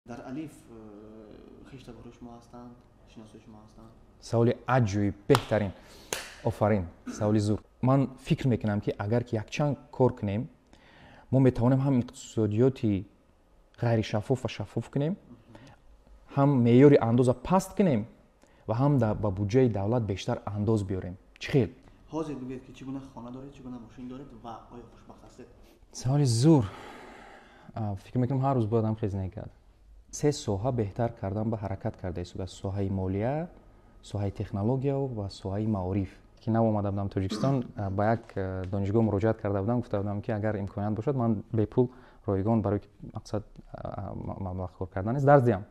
Дар Алиф хештаборҳои шумо ҳастанд, шиносои шумо ҳастанд? Саволи аҷоиб, беҳтарин, офарин, саволи зур. Ман фикр мекунам, ки агар ки якчанд кор кунем, мо метавонем ҳам иқтисодиёти ғайришаффоф ва шаффоф кунем, ҳам меъёри андоза паст кунем ва ҳам ба буҷаи давлат бештар андоз биёрем. Чӣ хел? Ҳозир бигӯед, ки чӣ гуна хона доред, чӣ гуна мошин доред ва оё хушбахт ҳастед? Саволи зур. Фикр мекунам, ҳар рӯз бояд ҳам хез кард. Се соҳа беҳтар кардан ба ҳаракат карда истодааст: соҳаи молия, соҳаи технология ва соҳаи маориф. Ки нав омада будам Тоҷикистон, ба як донишгоҳ муроҷиат карда будам, гуфта будам, ки агар имконият бошад, ман бепул, ройгон, барои мақсад маблағ кор кардан нест, дарс диҳам.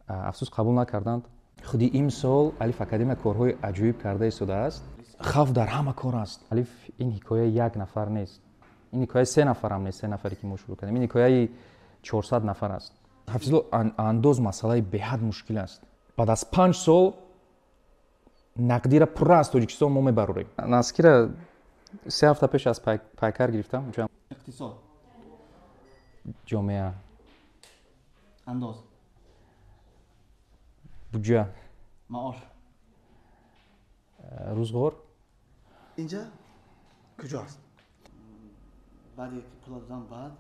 Афсӯс, қабул накарданд. Худи имсол Алиф Академия корҳои аҷоиб карда истодааст. Хавф дар ҳама кор аст. Алиф ин ҳикояи як нафар нест, ин ҳикояи се нафарам нест, се нафаре ки мо шурӯъ кардем, ин ҳикояи 400 нафар аст. Ҳафизулло, андоз масъалаи беҳад мушкил аст. Баъд аз 5 сол нақдира пурра аз Тоҷикистон мо мебарорем. Носки ра 3 ҳафта пеш аз Пайкар гирифтам. Иқтисод. Ҷомеа. Андоз. Буҷа. Маош. Рӯзғор. Инҷа куҷо аст? Баъде ки пула додам, баъд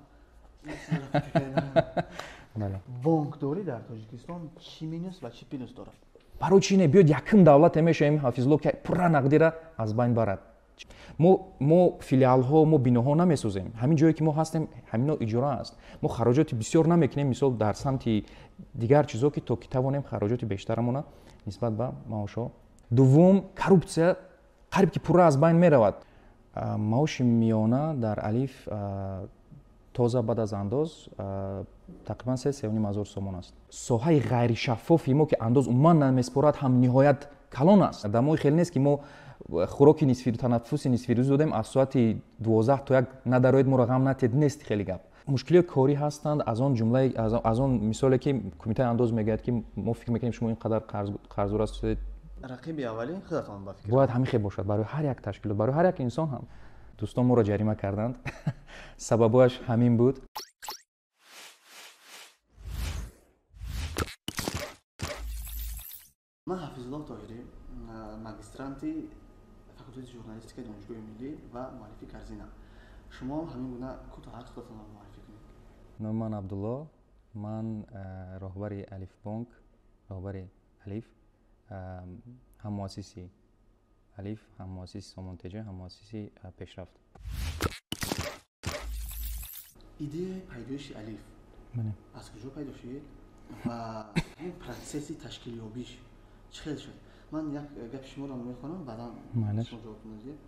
бонкдорӣ дар Тоҷикистон чӣ минус ва чӣ плюс дорад? Барои чи не? Биёд, якум давлате мешавем, Ҳафизулло, ки пурра нақдира аз байн барад. Мо филиалҳо, мо биноҳо намесозем. Ҳамин ҷое ки мо ҳастем, ҳамино иҷора аст. Мо хароҷоти бисёр намекунем, мисол, дар самти дигар чизо, ки то ки тавонем хароҷоти бештарамона нисбат ба маошҳо. Дуввум, коррупсия қариб ки пурра аз байн меравад. Маоши миёна дар Алиф тоза баъд аз андоз тақрибан 3-3,5 ҳазор сомон аст. Соҳаи ғайришаффофи мо, ки андоз умуман намеспорад, ҳам ниҳоят калон аст. Дамои хеле нест, ки мо хӯроки нисфи танаффуси нисфирӯзӣ додем, аз соати 12 то 1 надароед, моро ғам натед, нест хеле гап. Мушкилиҳои корӣ ҳастанд, аз он ҷумлаи аз он мисоле, ки кумитаи андоз мегӯяд, ки мо фикр мекунем, шумо ин қадар қарздор ҳастед. Рақиби аввалин худатон, ба фикр. Бояд ҳамин хел бошад барои ҳар як ташкилот, барои ҳар як инсон ҳам. Дӯстон моро ҷарима карданд, сабабҳояш ҳамин буд. Ман Ҳафизуллоҳ Тоҳирӣ, магистранти факултети журналистикаи Донишгоҳи миллӣ ва муаллифи Корзина. Шумо ҳамин гуна кӯтоҳак худатонро муаррифӣ кунед. Номи ман Абдулло, ман роҳбари Алифбонк, роҳбари Алиф, ҳаммуассиси Алиф, ҳаммуассиси Сомонтеҷа, ҳаммуассиси Пешрафт. Идеяи пайдоиши Алиф аз куҷо пайдо шуд ва ҳамин процесси ташкилёбиш чӣ хел шуд? Ман як гапи шуморо мехонам, баъдан шумо ҷавоб медиҳед.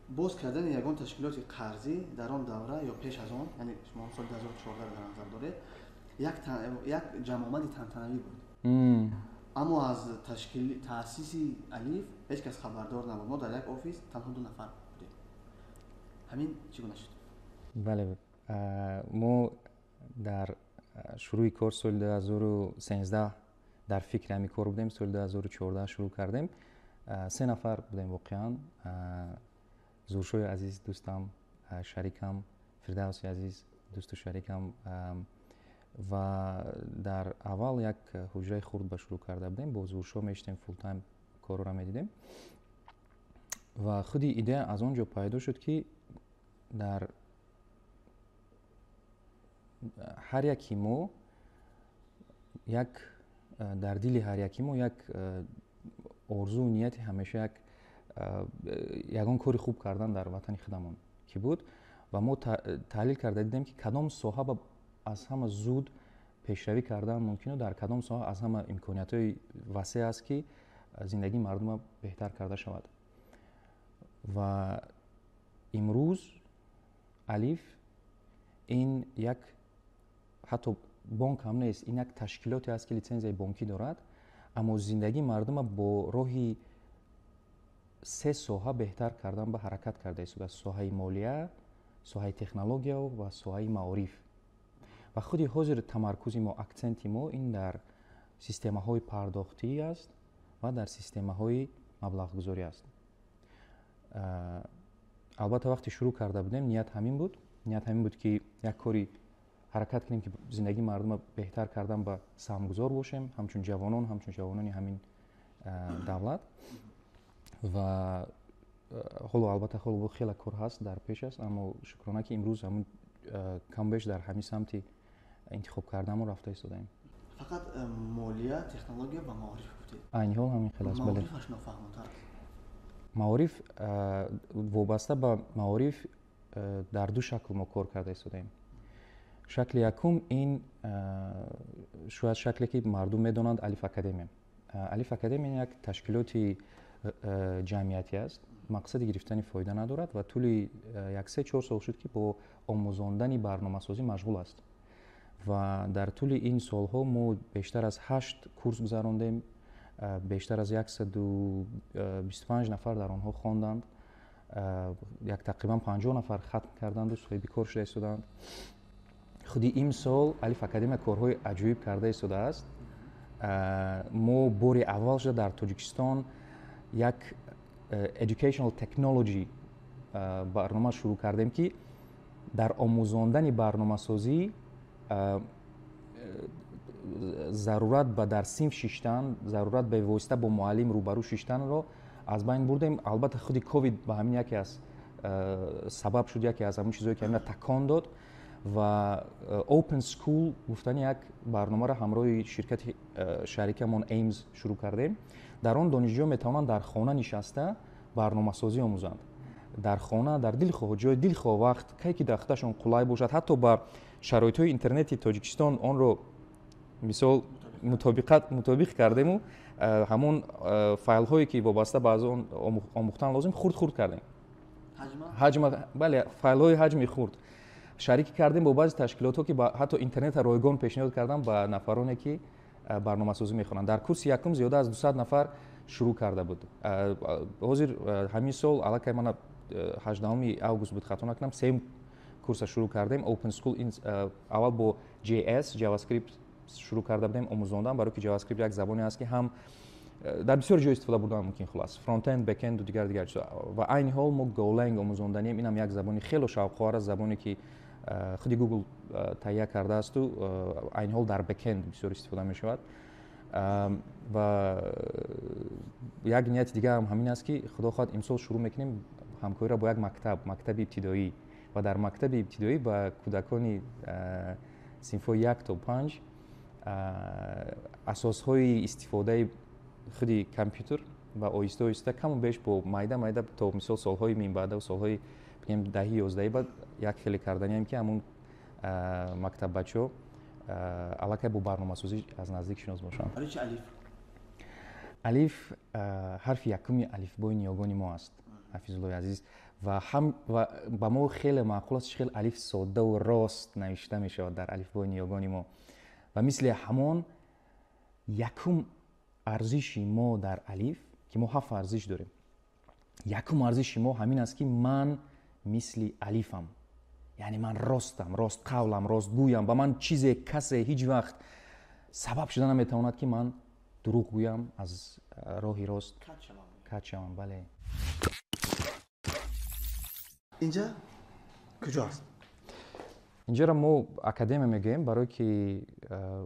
Боз кардани ягон ташкилоти қарзӣ дар он давра ё пеш аз он, яъне шумо соли 2014 дар назар доред, як ҷамъомади тантанавӣ буд, аммо аз таъсиси Алиф ҳеҷ кас хабардор набуд. Мо дар як офис танҳо ду нафар будем. Ҳамин чӣ гуна шуд? Бале, мо дар шурӯи кор соли 2013 дар фикри ҳамин кор будем. Соли 2014 шурӯъ кардем, се нафар будем воқеан: Зуршои азиз, дӯстам, шарикам, Фирдавси азиз, дӯсту шарикам. Ва дар аввал як ҳуҷраи хурд ба шурӯъ карда будем, бо Зуршо мешитем, full-time корро медидем. Ва худи идея аз он ҷо пайдо шуд, ки дар ҳар яки мо як, дар дили ҳар яки мо як орзуу нияти ҳамеша як ягон кори хуб кардан дар ватани худамон ки буд. Ва мо таҳлил карда дидем, ки кадом соҳа аз ҳама зуд пешравӣ кардан мумкину дар кадом соҳа аз ҳама имкониятҳои васеъ аст, ки зиндагии мардума беҳтар карда шавад. Ва имрӯз Алиф ин як ҳатто бонк ҳам нест, ин як ташкилоте аст, ки литсензияи бонкӣ дорад, аммо зиндагии мардума бо роҳи се соҳа беҳтар кардан ба ҳаракат карда истодааст: соҳаи молия, соҳаи технология ва соҳаи маориф. Ва худи ҳозир тамаркузи мо, акценти мо ин дар системаҳои пардохтӣ аст ва дар системаҳои маблағгузорӣ аст. Албатта, вақте шурӯъ карда будем, ният ҳамин буд, ният ҳамин буд, ки як кори ҳаракат кунем, ки зиндагии мардумро беҳтар кардан ба саҳмгузор бошем, ҳамчун ҷавонон, ҳамчун ҷавонони ҳамин давлат. Ва ҳоло албатта ҳоло хеле кор ҳаст, дар пеш аст, аммо шукрона, ки имрӯз ҳамун камбеш дар ҳамин самти интихоб карданмо рафта истодаем. Фақат молия, технология ва маориф гуфтед. Айни ҳол ҳамин хел аст. Маорифаш нофаҳмотар аст. Маориф, вобаста ба маориф дар ду шакл мо кор карда истодаем. Шакли якум ин шояд шакле, ки мардум медонанд, Алиф Академия. Алиф Академия як ташкилоти ҷамъиятӣ аст, мақсади гирифтани фоида надорад ва тӯли як 3-4 сол шуд, ки бо омӯзондани барномасозӣ машғул аст. Ва дар тӯли ин солҳо мо бештар аз ҳашт курс гузарондем, бештар аз 125 нафар дар онҳо хонданд, як тақрибан 50 нафар хатм карданду соҳиби кор шуда истоданд. Худи имсол Алиф Академия корҳои аҷоиб карда истодааст. Мо бори аввал шуда дар Тоҷикистон як educational technology барнома шурӯъ кардем, ки дар омӯзондани барномасозӣ зарурат ба дар синф шиштан, зарурат ба восита бо муаллим рӯбарӯ шиштанро аз байн бурдем. Албатта, худи ковид ба ҳамин яке аз сабаб шуд, яке аз ҳамин чизое, ки ҳамина такон дод. Ва Open School гуфтани як барномаро ҳамроҳи ширкати шарикамон Aims шурӯъ кардем. Дар он донишҷӯён метавонанд дар хона нишаста барномасозӣ омӯзанд, дар хона, дар дилхоҳ ҷой, дилхоҳ вақт, кай ки дар худашон қулай бошад. Ҳатто ба шароитҳои интернети Тоҷикистон онро мисол мутобиқ кардему ҳамон файлҳое, ки вобаста ба аз он омӯхтан лозим, хурд хурд кардем ҳаҷма. Бале, файлҳои ҳаҷми хурд. Шарикӣ кардем бо баъзе ташкилотҳо, ки ҳатто интернета ройгон пешниҳод кардам ба нафароне, ки барномасозӣ мехонанд. Дар курси якум зиёда аз 200 нафар шурӯъ карда буд. Ҳозир ҳамин сол аллакай мана 18 август буд, хато накунам, сеюм курса шурӯъ кардем Open School. Аввал бо JS, JavaScript шурӯъ карда будем омӯзондан, барои ки JavaScript як забоне аст, ки ҳам дар бисёр ҷой истифода бурдан мумкин, хулас, frontend, backend у дигар дигар чизо. Ва айни ҳол мо Golang омӯзонданием. Инам як забони хело шавқовар аст, забоне, ки худи Google таҳия кардаасту айни ҳол дар backend бисёр истифода мешавад. Ва як нияти дигарам ҳамин аст, ки худо хоҳад, имсол шурӯъ мекунем ҳамкориро бо як мактаб, мактаби ибтидоӣ, ва дар мактаби ибтидоӣ ба кӯдакони синфҳои 1 то 5 асосҳои истифодаи худи компютер ва оҳиста оҳиста, каму беш, бо майда майда то мисол солҳои минбаъда, солҳои бигем даҳи, ёздаҳи баъд як хеле карданиам, ки ҳамун мактаббачаҳо аллакай бо барномасозӣ аз наздик шинос бошанд. Барои чи алиф? Алиф ҳарфи якуми алифбои ниёгони мо аст, Ҳафизуллои азиз. Ва ҳам ва ба мо хеле маъқул аст, чӣ хел алиф соддаву рост навишта мешавад дар алифбои ниёгони мо. Ва мисли ҳамон якум арзиши мо дар Алиф, ки мо ҳафт арзиш дорем, якум арзиши мо ҳамин аст, ки ман мисли алифам, яъне ман ростам, ростқавлам, ростгӯям. Ба ман чизе, касе ҳеҷ вақт сабаб шуда наметавонад, ки ман дурӯғ гӯям, аз роҳи рост каҷ шавам. Бале. Инҷа куҷо аст? Инҷаро мо академия мегӯем, барое ки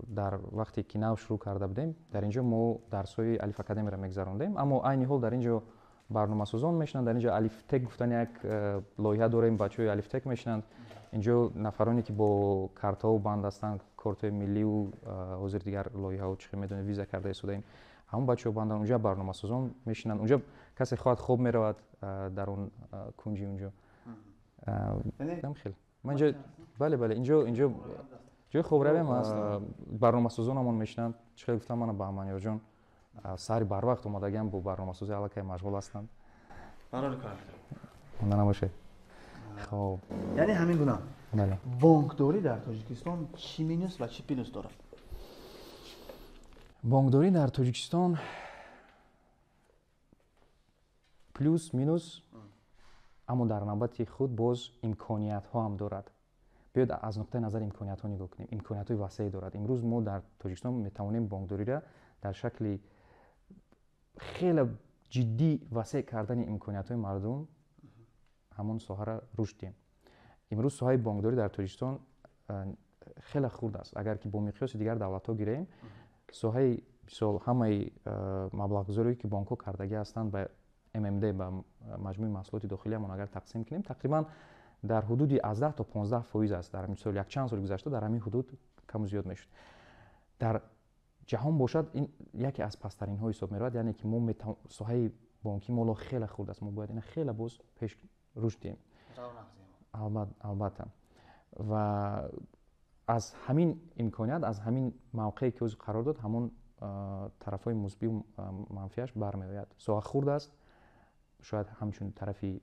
дар вақте ки нав шурӯъ карда будем, дар инҷо мо дарсҳои Алиф Академияро мегузарондем. Аммо айни ҳол дар инҷо барномасозон мешинанд. Дар инҷо Алифтек гуфтани як лоиҳа дорем, бачаҳои Алифтек мешинанд. Инҷо нафароне, ки бо картҳо банд ҳастанд, кортҳои миллию ҳозир дигар лоиҳао, чӣ медонед, виза карда истодаем, ҳамон бачаҳо банданд. Унҷа барномасозон мешинанд. Унҷа касе хоҳад, хоб меравад дар он кунҷи унҷо. Хел ман инҷо, бале, инҷо ҷои хобравиам ҳаст, барномасозонамон мешинанд. Чӣ хел гуфтам, мана Баҳманёрҷон саҳари барвақт омадагиам, бо барномасозӣ аллакай машғул ҳастанд. Монда набошед. Хоб. Яъне ҳамин гуна. Бале. Бонкдорӣ дар Тоҷикистон чӣ минус ва чӣ плюс дорад? Бонкдорӣ дар Тоҷикистон плюс, минус, аммо дар навбати худ боз имкониятҳо ҳам дорад. Биёед, аз нуқтаи назари имкониятҳо нигоҳ кунем. Имкониятҳои васеъе дорад. Имрӯз мо дар Тоҷикистон метавонем бонкдориро дар шакли хеле ҷиддӣ васеъ кардани имкониятҳои мардум ҳамон соҳаро рушд диҳем. Имрӯз соҳаи бонкдорӣ дар Тоҷикистон хеле хурд аст. Агар ки бо миқёси дигар давлатҳо гирем, соҳаи мисол ҳамаи маблағгузорие ки бонкҳо кардагӣ ҳастанд ба ММД, ба маҷмӯи маҳсулоти дохилиамон агар тақсим кунем, тақрибан дар ҳудуди аз 10 то 15% аст. Дар мисол якчанд соли гузашта дар ҳамин ҳудуд каму зиёд мешуд. Дар ҷаҳон бошад, ин яке аз пасттаринҳо ҳисоб меравад, яъне ки мо соҳаи бонкӣ моло хеле хурд аст, мо бояд ина хеле боз пеш рушд диҳем. Албатта. Ва аз ҳамин имконият, аз ҳамин мавқее ки ӯ қарор дод, ҳамон тарафҳои мусбию манфиаш бармеояд. Соҳа хурд аст, шояд ҳамчун тарафи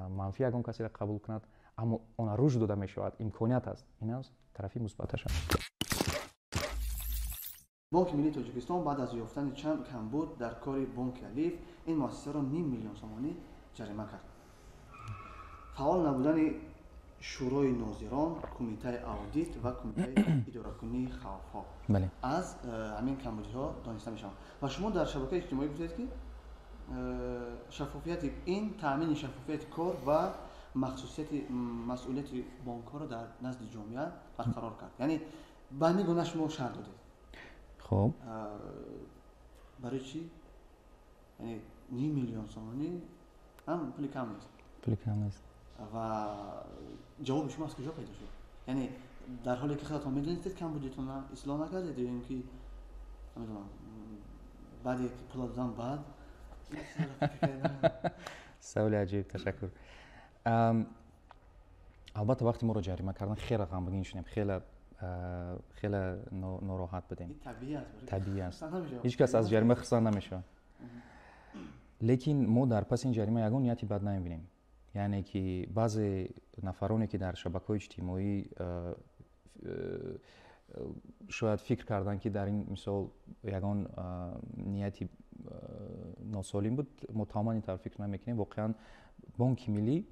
манфӣ ягон касеро қабул кунад, аммо она рушд дода мешавад, имконият аст. Ин аст тарафи мусбаташ аст. Бонки миллии Тоҷикистон баъд аз ёфтани чанд камбуд дар кори бонки Алиф ин муассисаро 5 миллион сомонӣ ҷарима кард. Фаъол набудани шӯрои нозирон, кумитаи аудит ва кумитаи идоракунии хавфҳо аз ҳамин камбудиҳо дониста мешаванд. Ва шумо дар шабакаи иҷтимоӣ гуфтед, ки шаффофияти ин таъмини шаффофияти кор ва махсусияти масъулияти бонкҳоро дар назди ҷомеа барқарор кард. Яъне ба ҳамин гуна шумо шарҳ додед. Хоб. Барои чӣ? Яъне 5 миллион сомонӣ ҳам пули кам нест. Пули кам нест. Ва ҷавоби шумо аз куҷо пайдо шуд? Яъне дар ҳоле ки худатон медонистед камбудитонро ислоҳ накардед ё ин ки намедонам баъде ки пула додан баъд? Саволи аҷиб, ташаккур. Албатта вақте моро ҷарима кардан хеле ғамгин шудем, хеле хеле нороҳат будем. Табиӣ аст. Ҳеҷ кас аз ҷарима хурсанд намешавад. Лекин мо дар паси ин ҷарима ягон нияти бад намебинем. Яъне ки баъзе нафароне ки дар шабакаҳои иҷтимоӣ шояд фикр карданд, ки дар ин мисол ягон нияти носолим буд, мо тамоман ин тавр фикр намекунем. Воқеан бонки миллӣ,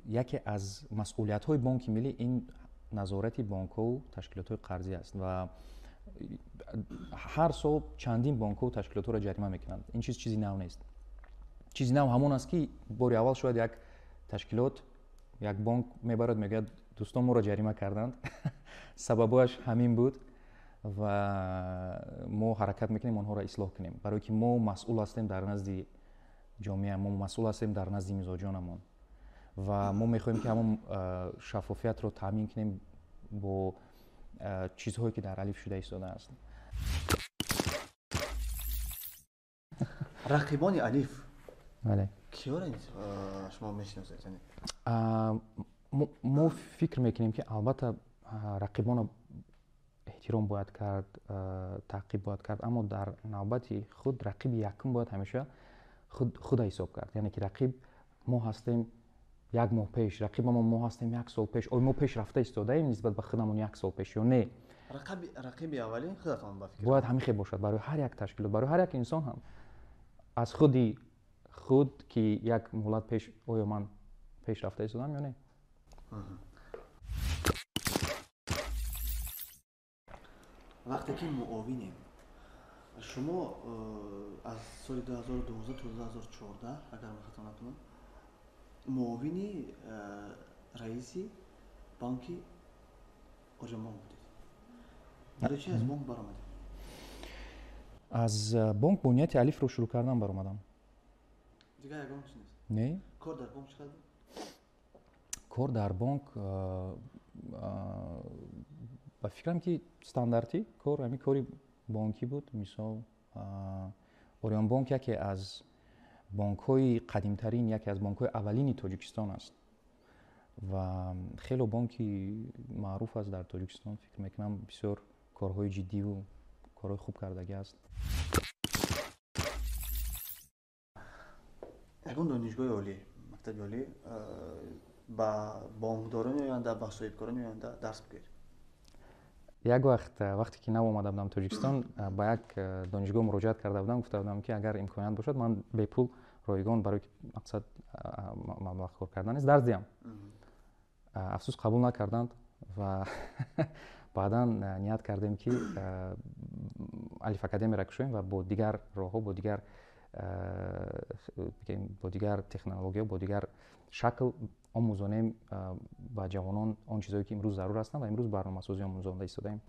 яке аз масъулиятҳои бонки миллӣ ин назорати бонкҳову ташкилотҳои қарзӣ аст ва ҳар сол чандин бонкҳову ташкилотҳоро ҷарима мекунанд. Ин чиз чизи нав нест. Чизи нав ҳамон аст, ки бори аввал шояд як ташкилот, як бонк мебарад, мегӯяд дӯстон моро ҷарима карданд, сабабҳояш ҳамин буд ва мо ҳаракат мекунем онҳоро ислоҳ кунем, барое ки мо масъул ҳастем дар назди ҷомеа, мо масъул ҳастем дар назди мизоҷонамон ва мо мехоҳем, ки ҳамон шаффофиятро таъмин кунем бо чизҳое ки дар Алиф шуда истодааст. Рақибони Алиф бале киёро шумо мешиносед? Мо фикр мекунем, ки албатта рақибонро эҳтиром бояд кард, таъқиб бояд кард, аммо дар навбати худ рақиби якум бояд ҳамеша худа ҳисоб кард. Яъне ки рақиб мо ҳастем як моҳ пеш, рақибамо мо ҳастем як сол пеш. Оё мо пеш рафта истодаем нисбат ба худамон як сол пеш ё не? Рақиби аввалин худатон ба фикр бояд ҳамин хел бошад барои ҳар як ташкилот, барои ҳар як инсон ҳам. Аз худи худ ки як муҳлат пеш оё ман пеш рафта истодам ё не? Вақте ки муовинем, шумо аз соли 2012 то 2014, агар ман хато накунам, муовини раиси бонки Ориёнбонк будед. Барои чӣ аз бонк баромадед? Аз бонк бо нияти Алифро шурӯъ кардан баромадам. Дигар ягон чиз нест? Не. Кор дар бонк чӣ қадр буд? Кор дар бонк ба фикрам ки стандартӣ кор, ҳамин кори бонкӣ буд. Мисол Ориёнбонк яке аз бонкҳои қадимтарин, яке аз бонкҳои аввалини Тоҷикистон аст ва хело бонки маъруф аст дар Тоҷикистон. Фикр мекунам бисёр корҳои ҷиддиву корҳои хуб кардагӣ аст. Ягон донишгоҳи олӣ, мактаби олӣ ба бонкдорони оянда, ба соҳибкорони оянда дарс бигӯед? Як вақт, вақте ки нав омада будам Тоҷикистон, ба як донишгоҳ муроҷиат карда будам, гуфта будам, ки агар имконият бошад, ман бепул, ройгон, барои мақсад маблағ кор кардан нест, дарс диҳам. Афсӯс, қабул накарданд ва баъдан ният кардем, ки Алиф Академияро кушоем ва бо дигар роҳҳо, бо дигар технологияҳо, бо дигар шакл омӯзонем ба ҷавонон он чизҳое, ки имрӯз зарур ҳастанд, ва имрӯз барномасозӣ омӯзонда истодаем.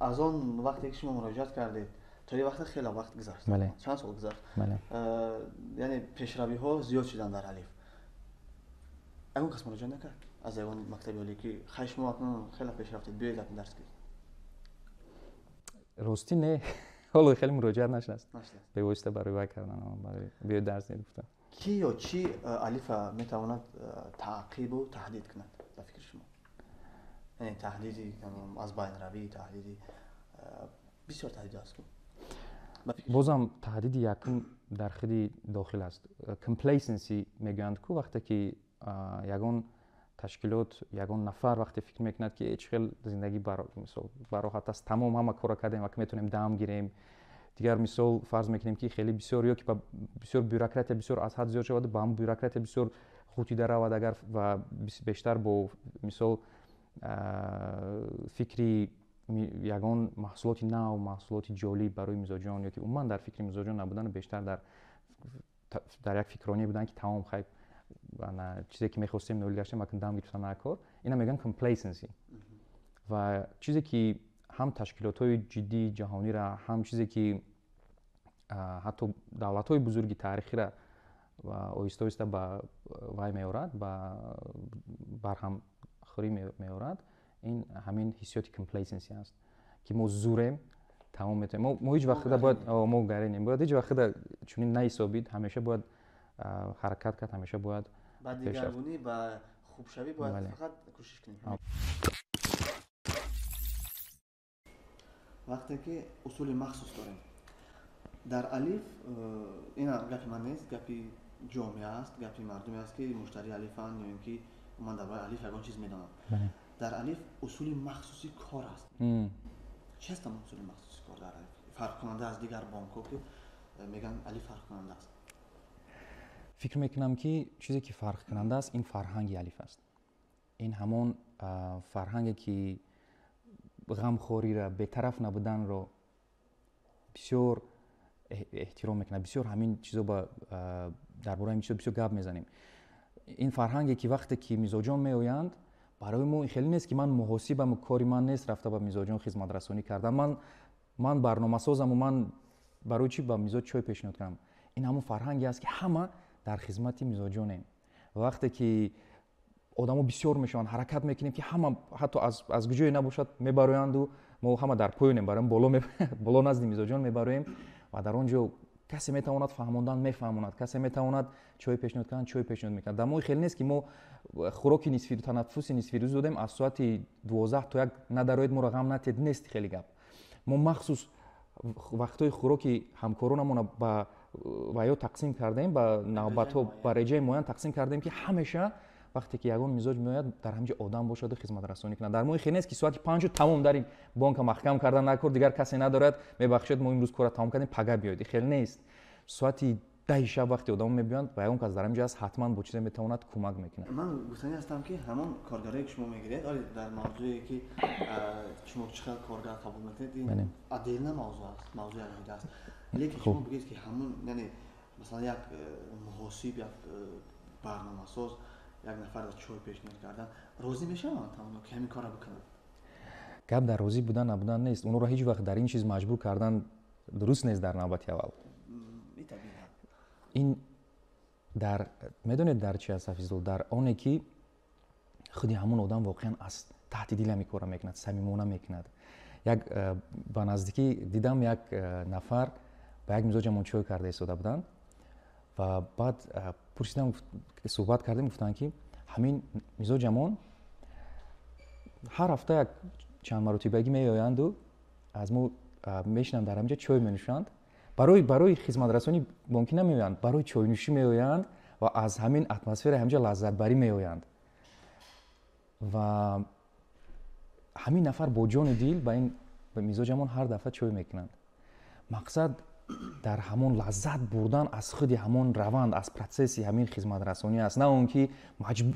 Аз он вақте ки шумо муроҷиат кардед то ин вақт хеле вақт гузашт, чанд сол гузашт, яъне пешравиҳо зиёд шуданд дар Алиф. Ягон кас муроҷиат накард аз ягон мактаби олӣ, ки хай, шумо акнун хеле пеш рафтед, биёед, акнун дарс гиред? Ростӣ, не, ҳоло хеле муроҷиат нашудааст бевосита барои вай кардан, барои биёед, дарс диҳед гуфтам. Кӣ ё чӣ Алифа метавонад таъқибу таҳдид кунад, ба фикри шумо? Яъне таҳдиди аз байнравӣ, таҳдиди бисёр таҳдид аст ку. Бозам таҳдиди якум дар худи дохил аст. Complacency мегӯянд ку, вақте ки ягон ташкилот, ягон нафар вақте фикр мекунад, ки чӣ хел зиндагӣ, мисол, бароҳат аст, тамом, ҳама кора кардем, вақт метавонем дам гирем дигар, мисол, фарз мекунем, ки хеле бисёр ё ки бисёр бюрократия бисёр аз ҳад зиёд шавад, ба ҳамн бюрократия бисёр ғутида равад агар ва бештар бо, мисол, фикри ягон маҳсулоти нав, маҳсулоти ҷолиб барои мизоҷон ё ки умуман дар фикри мизоҷон набудан, бештар дар як фикроние буданд, ки тамом, хай, чизе ки мехостем, ноил гаштем, акн дам гирифтан на кор. Ина мегӯянд complacency. Ва чизе ки ҳам ташкилотҳои ҷиддии ҷаҳонира, ҳам чизе ки ҳатто давлатҳои бузурги таърихира оҳиста оҳиста ба вай меорад, ба барҳамхӯрӣ меорад, ин ҳамин ҳиссиёти complacency аст, ки мо зурем, тамом метавонем. Мо ҳеҷ вақт бояд, мо гаренем, бояд ҳеҷ вақт чунин наҳисобид, ҳамеша бояд ҳаракат кард, ҳамеша бояд ба дигаргунӣ, ба хубшавӣ бояд фақат кӯшиш кунем. Вақте ки усули махсус дорем дар Алиф, ина гапи ман нест, гапи ҷомеа аст, гапи мардуме аст, ки муштарии Алифанд ё ин ки ман дар бораи Алиф ягон чиз медонам. Дар Алиф усули махсуси кор аст. Чи аст усули махсуси кор дар Алиф, фарқкунанда аз дигар бонкҳо, ки мегӯянд Алиф фарқкунанда аст? Фикр мекунам, ки чизе ки фарқкунанда аст, ин фарҳанги Алиф аст. Ин ҳамон фарҳанге, ки ғамхориро, бетараф набуданро бисёр эҳтиром мекунад. Бисёр ҳамин чизо, дар бораи ҳамин чизо бисёр гап мезанем. Ин фарҳанге, ки вақте ки мизоҷон меоянд, барои мо хеле нест, ки ман муҳосибам, кори ман нест рафта ба мизоҷон хизматрасонӣ кардан, ман барномасозаму ман барои чӣ ба мизоҷ чой пешниҳод кунам? Ин ҳамон фарҳанге аст, ки ҳама дар хизмати мизоҷонем. Вақте ки одамо бисёр мешаванд, ҳаракат мекунем, ки ҳама ҳатто аз куҷое набошад мебароянду мо ҳама дар поёнем, барои боло назди мизоҷон мебароем ва дар он ҷо касе метавонад фаҳмондан, мефаҳмонад, касе метавонад чой пешниҳод кардан, чой пешниҳод мекунад. Дар мо хеле нест, ки мо хӯроки нисфи танаффуси нисфирӯзӣ додем, аз соати 12 то 1 надароед, моро ғам натиҳед, нест хеле гап. Мо махсус вақтҳои хӯроки ҳамкоронамонро ба ва ё тақсим кардем, ба навбатҳо, ба реҷаи муайян тақсим кардем, ки ҳамеша вақте ки ягон мизоҷ меояд, дар ҳамҷо одам бошаду хизматрасонӣ кунад. Дар мои хеле нест, ки соати 5 тамом, дари бонка маҳкам кардан накор, дигар касе надорад, мебахшед, мо имрӯз кора тамом кардем, пага биёед, хеле нест. Соати 10 шаб вақте одамо мебиёянд ва ягон кас дар ҳамҷо аст, ҳатман бо чизе метавонад кӯмак мекунад. Ман гуфтанӣ ҳастам, ки ҳамон коргарое, ки шумо мегиред, оли дар мавзӯе, ки шумо чӣ қадр коргар қабул мекунед, ин отдельно мавзӯъ аст, мавзӯи алоҳида аст, лекин шумо бигӯед, ки ҳамон, яъне масалан, як муҳосиб, як барномасоз як нафар чой пешниҳод кардан, розӣ мешаванд ҳамоно, ки ҳамин корро бикунанд? Гап дар розӣ будан, набудан нест. Онҳоро ҳеҷ вақт дар ин чиз маҷбур кардан дуруст нест. Дар навбати аввал ин дар, медонед, дар чи аст, Ҳафизулло? Дар оне, ки худи ҳамон одам воқеан аз таҳти дил ҳамин корро мекунад, самимона мекунад. Як ба наздикӣ дидам, як нафар ба як мизоҷамон чой карда истода буданд ва баъд пурсидам, суҳбат кардем, гуфтанд, ки ҳамин мизоҷамон ҳар ҳафта як чанд маротибагӣ меоянду аз мо мешинанд, дар ҳаминҷа чой менӯшанд. Барои хизматрасонии бонкӣ намеоянд, барои чойнӯшӣ меоянд ва аз ҳамин атмосфераи ҳаминҷа лаззатбарӣ меоянд. Ва ҳамин нафар бо ҷону дил ба ин мизоҷамон ҳар дафъа чой мекунанд. Мақсад дар ҳамон лаззат бурдан аз худи ҳамон раванд, аз процесси ҳамин хизматрасонӣ аст, на он ки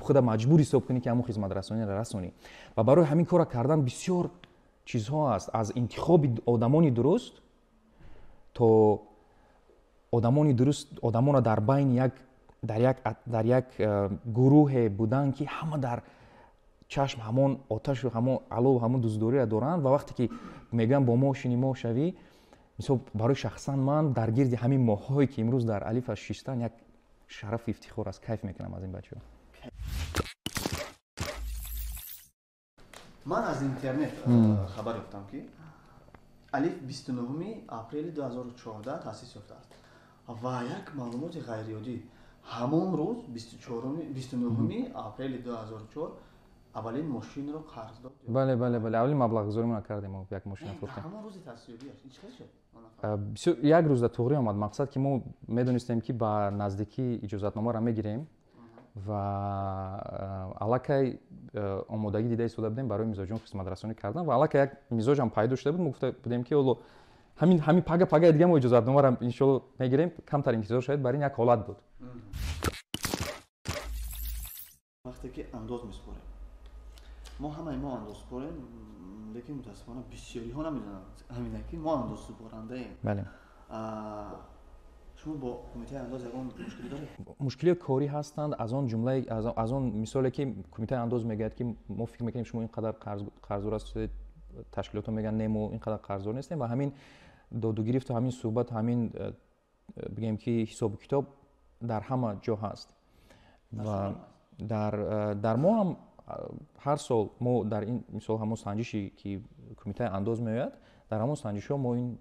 худа маҷбур ҳисоб кунӣ, ки ҳамон хизматрасониро расонӣ. Ва барои ҳамин корро кардан бисёр чизҳо аст, аз интихоби одамони дуруст то одамони дуруст, одамонро дар байни як дар як гурӯҳе будан, ки ҳама дар чашм ҳамон оташу ҳамон алову ҳамон дӯстдориро доранд, ва вақте ки мегӯянд бо мо шини мо шавӣ, мисол барои шахсан ман дар гирди ҳамин моҳҳое ки имрӯз дар Алиф шиштан як шарафу ифтихор аст. Кайф мекунам аз ин бачаҳо. Ман аз интернет хабар ёфтам, ки Алиф 29 апрели 2014 таъсис ёфтааст ва як маълумоти ғайриоддӣ: ҳамон рӯз, 29 апрели 2004, аввалин мошинро қарз дод. Бале, бале, бале, аввалин маблағгузоримона кардем, мо як мошина фурӯхтем. Ҳамон рӯзи таъсисёбиаш ин чӣ хел шуд? Як рӯз дар туғрӣ омад. Мақсад ки мо медонистем, ки ба наздикӣ иҷозатномаро мегирем ва аллакай омодагӣ дида истода будем барои мизоҷон хизматрасонӣ кардан, ва аллакай як мизоҷам пайдо шуда буд. Мо гуфта будем, ки ҳоло ҳамин пага пагаи дига мо иҷозатномаро иншоалло мегирем, камтар интизор шавед. Бар ин як ҳолат буд. Вақте ки андоз месупорем, мо ҳамаи мо андоз супорем, лекин мутаассифона бисёриҳо намедонанд ҳамина, ки мо андозсупорандаем. Бале. Шумо бо кумитаи андоз ягон мушкилӣ доред? Мушкилиҳои корӣ ҳастанд, аз он ҷумлаи аз он мисоле ки кумитаи андоз мегӯяд, ки мо фикр мекунем, шумо ин қадар қарздор ҳастед, ташкилотҳо мегӯянд, не, мо ин қадар қарздор нестем, ва ҳамин додугирифту ҳамин суҳбату ҳамин, бигем ки, ҳисобу китоб дар ҳама ҷо ҳаст. Ва дар мо ҳам ҳар сол мо дар ин мисол ҳамон санҷише ки кумитаи андоз меояд, дар ҳамон санҷишҳо мо ин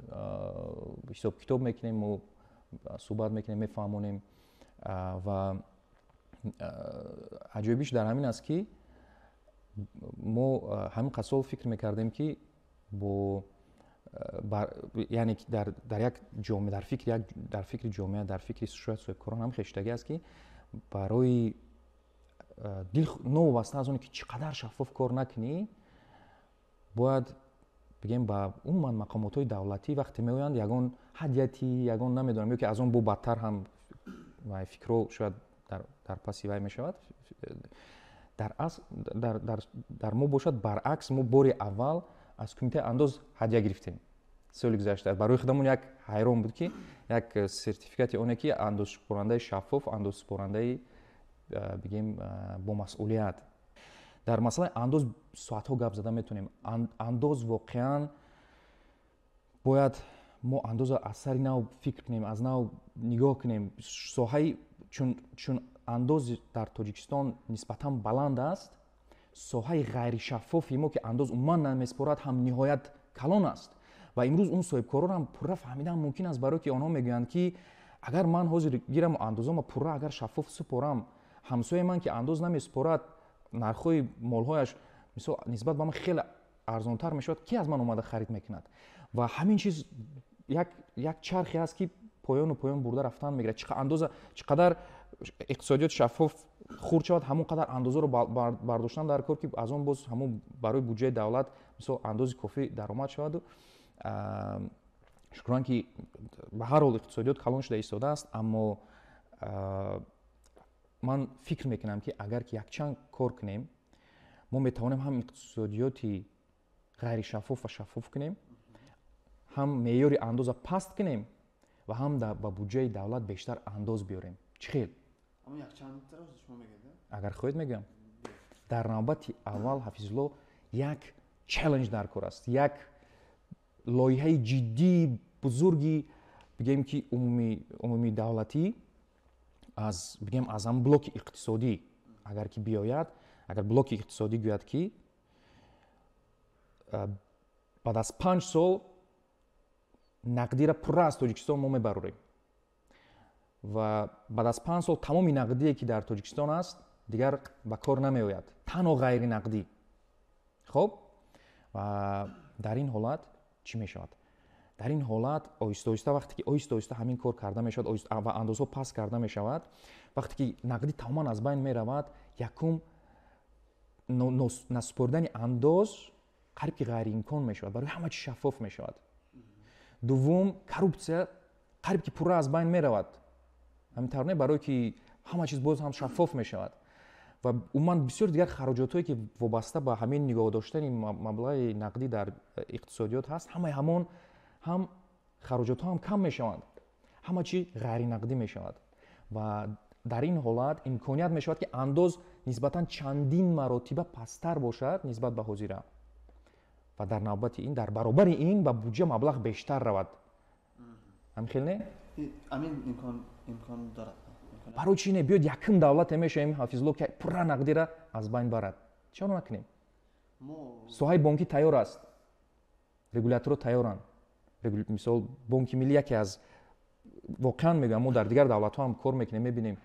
ҳисобу китоб мекунем, мо суҳбат мекунем, мефаҳмонем. Ва аҷоибиш дар ҳамин аст, ки мо ҳамин қад сол фикр мекардем, ки бо яъне дар як ҷомеа, дар фикри ҷомеа, дар фикри шояд соҳибкорон ҳам хештагӣ аст, ки барои дил новобаста аз оне ки чӣ қадар шаффоф кор накунӣ, бояд бигем, ба умуман мақомотҳои давлатӣ вақте меоянд, ягон ҳадияти, ягон намедонам, ё ки аз он бо бадтар ҳам фикрҳо шояд дар паси вай мешавад. Дар асл дар мо бошад баръакс, мо бори аввал аз кумитаи андоз ҳадя гирифтем соли гузашта. Барои худамон як ҳайрон буд, ки як сертификати оне ки андозсупорандаи шаффоф, андозсупорандаи, бигем, бо масъулият. Дар масъалаи андоз соатҳо гап зада метавонем. Андоз воқеан бояд мо андозро аз сари нав фикр кунем, аз нав нигоҳ кунем. Соҳаи чун андоз дар Тоҷикистон нисбатан баланд аст, соҳаи ғайришаффофи мо, ки андоз умуман намеспорад, ҳам ниҳоят калон аст. Ва имрӯз он соҳибкорон ҳам пурра фаҳмидан мумкин аст, барое ки онҳо мегӯянд, ки агар ман ҳозир гираму андозома пурра агар шаффоф супорам, ҳамсояи ман, ки андоз намесупорад, нархҳои молҳояш мисол нисбат ба ман хеле арзонтар мешавад, ки аз ман омада харид мекунад? Ва ҳамин чиз як чархе аст, ки поёну поён бурда рафтан мегирад. Андоза чӣ қадар иқтисодиёт шаффоф хурд шавад, ҳамон қадар андозаро бардоштан дар кор, ки аз он боз ҳамон барои буҷаи давлат мисол андози кофӣ даромад шаваду. Шукрон, ки ба ҳар ҳол иқтисодиёт калон шуда истодааст, аммо ман фикр мекунам, ки агар ки якчанд кор кунем, мо метавонем ҳам иқтисодиёти ғайришаффоф ва шаффоф кунем, ҳам меъёри андоза паст кунем ва ҳам ба буҷаи давлат бештар андоз биёрем. Чӣ хел? Агар хоҳед, мегӯям. Дар навбати аввал, Ҳафизулло, як челлендж дар кор аст, як лоиҳаи ҷиддии бузурги, бигем ки, умумии давлатӣ, аз, бигем, аз ҳам блоки иқтисодӣ агар ки биёяд, агар блоки иқтисодӣ гӯяд, ки баъд аз 5 сол нақдиро пурра аз Тоҷикистон мо мебарорем ва баъд аз 5 сол тамоми нақдие, ки дар Тоҷикистон аст, дигар ба кор намеояд, танҳо ғайринақдӣ. Хоб, ва дар ин ҳолат чӣ мешавад? Дар ин ҳолат оҳиста оҳиста, вақте ки оҳиста оҳиста ҳамин кор карда мешавад ва андозҳо паст карда мешавад, вақте ки нақдӣ тамоман аз байн меравад, якум, насупоридани андоз қариб ки ғайриимкон мешавад, барои ҳама чиз шаффоф мешавад. Дуввум, коррупсия қариб ки пурра аз байн меравад, ҳамин тавр не? Барое ки ҳама чиз боз ҳам шаффоф мешавад. Ва умуман бисёр дигар хароҷотҳое, ки вобаста ба ҳамин нигоҳ доштани маблағи нақдӣ дар иқтисодиёт ҳаст, ҳамаи ҳамон ҳам хароҷотҳо ҳам кам мешаванд, ҳама чи ғайринақдӣ мешавад. Ва Дар ин ҳолат имконият мешавад, ки андоз нисбатан чандин маротиба пасттар бошад нисбат ба ҳозира ва дар навбати ин, дар баробари ин ба буҷа маблағ бештар равад. Ҳамин хел не? Амин имкон дорад. Барои чӣ не? Биёд якум давлате мешавем, Ҳафизулло, ки пурра нақдира аз байн барад. Чаро накунем? Соҳаи бонкӣ тайёр аст, регуляторҳо тайёранд. Мисол, Бонки Миллӣ яке аз, воқеан мегӯям, мо дар дигар давлатҳо ҳам кор мекунем, мебинем,